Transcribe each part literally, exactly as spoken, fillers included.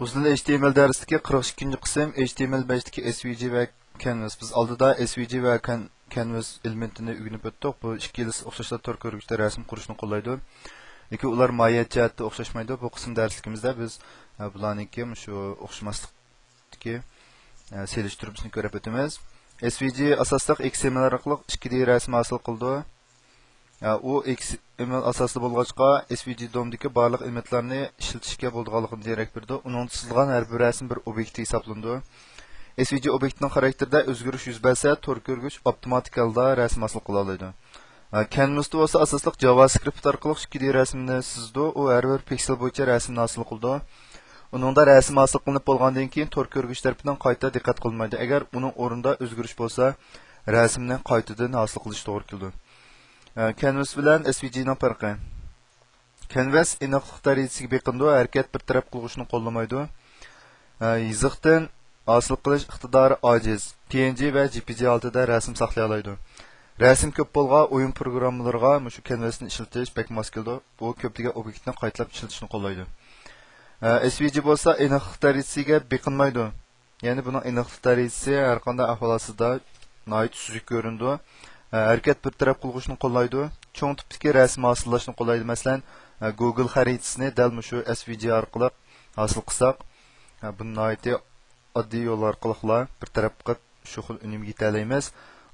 ئۇزۇن ھەي تى ئېم ئېل دەرسلىكى قىرىق ئىككىنچى قىسىم، ھەي تى ئېم ئېل بەشتىكى ئەس ۋى جى ۋە كەنۋەس. بىز ئالدىدا ئەس ۋى جى ۋە كەن-، كەنۋەس ئېلېمېنتىنى ئۆگىنىپ ئۆتتۇق. بۇ ئىككىلىسى ئوخشاشلا تور كۆرگۈچتە رەسىم قۇرۇشنى قوللايدۇ. لېكىن ئۇلار ماھىيەت جەھەتتە ئوخشاشمايدۇ. بۇ قىسىم دەرسلىكىمىزدە بىز، ئە، بۇلارنىڭكى مۇشۇ ئوخشىماسلىقتىكى، ئە، سېلىشتۇرمىسىنى كۆرۈپ ئۆتىمىز. ئەس ۋى جى ئاساسلىق ئېكس ئېم ئېل ئارقىلىق ئىككى دى رەسىم ھاسىل قىلىدۇ. ئۇ ئېكس ئېم ئېل ئاساسلىق بولغاچقا، ئەس ۋى جى دومدىكى بارلىق ئېلېمېنتلارنى ئىشلىتىشكە بولىدىغانلىقىدىن دېرەك بېرىدۇ. ئۇنىڭدا سىزىلغان ھەر بىر رەسىم بىر ئوبيېكت ھېسابلىنىدۇ. ئەس ۋى جى ئوبيېكتىنىڭ خاراكتېرىدە ئۆزگىرىش يۈز بەرسە، تور كۆرگۈچ ئاپتوماتىك ھالدا رەسىم ھاسىل قىلالايدۇ. كەنۋىستە بولسا ئاساسلىق جاۋاسكرىپت ئارقىلىق ئىككى دى رەسىمنى سىزىدۇ. ئۇ ھەر بىر پىكسېل بويىچە رەسىمنى ھاسىل قىلىدۇ. ئۇنىڭدا رەسىم ھاسىل قىلىنىپ بولغاندىن كېيىن تور كۆرگۈچ تەرىپىدىن قايتا دىققەت قىلىنمايدۇ. ئەگەر ئۇنىڭ ئورنىدا ئۆزگىرىش بولسا، رەسىمنى قايتىدىن ھاسىل قىلىش توغرا كېلىدۇ. ئە، كەنۋاس بىلەن ئەس ۋى جىنىڭ پەرقى. كەنۋاس ئېنىقلىق دەرىجىسىگە بېقىنىدۇ، ھەرىكەت بىر تەرەپ قىلغۇچنى قوللىمايدۇ. ئە، يېزىقتىن ھاسىل قىلىش ئىقتىدارى ئاجىز، پى ئېن جى ۋە جې پې جې ھالىتىدە رەسىم ساقلىيالايدۇ. رەسىم كۆپ بولغان ئويۇن پروگراممىلىرىغا مۇشۇ كەنۋاسنى ئىشلىتىش بەك ماس كېلىدۇ. بۇ كۆپلىگەن ئوبيېكتنى قايتىلاپ ئىشلىتىشنى قوللايدۇ. ئە، ئەس ۋى جى بولسا ئېنىقلىق دەرىجىسىگە بېقىنمايدۇ. يەنى بۇنىڭ ئېنىقلىق دەرىجىسى ھەر قانداق ئەھۋال ئاستىدا ناھايىتى سۈزۈك كۆرۈنىدۇ. ھەرىكەت بىر تەرەپ قىلغۇچنى قوللايدۇ. چوڭ تىپتىكى رەسىم ھاسىللاشنى قوللايدۇ. مەسىلەن، گوگل خەرىتىسىنى دەل مۇشۇ ئەس ۋى جى ئارقىلىق ھاسىل قىلساق، بۇنى ناھايىتى ئاددىي يول ئارقىلىقلا بىر تەرەپ قىلىپ شۇ خىل ئۈنۈمگە يېتەلەيمىز.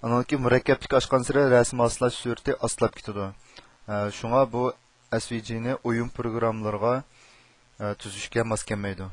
ئانىڭدىن كېيىن مۇرەككەپلىك ئاشقانسېرى رەسىم ھاسىللاش سۈرئىتى ئاستىلاپ كېتىدۇ. شۇڭا بۇ ئەس ۋى جىنى ئويۇن پروگراممىلىرىغا تۈزۈشكە ماس كەلمەيدۇ.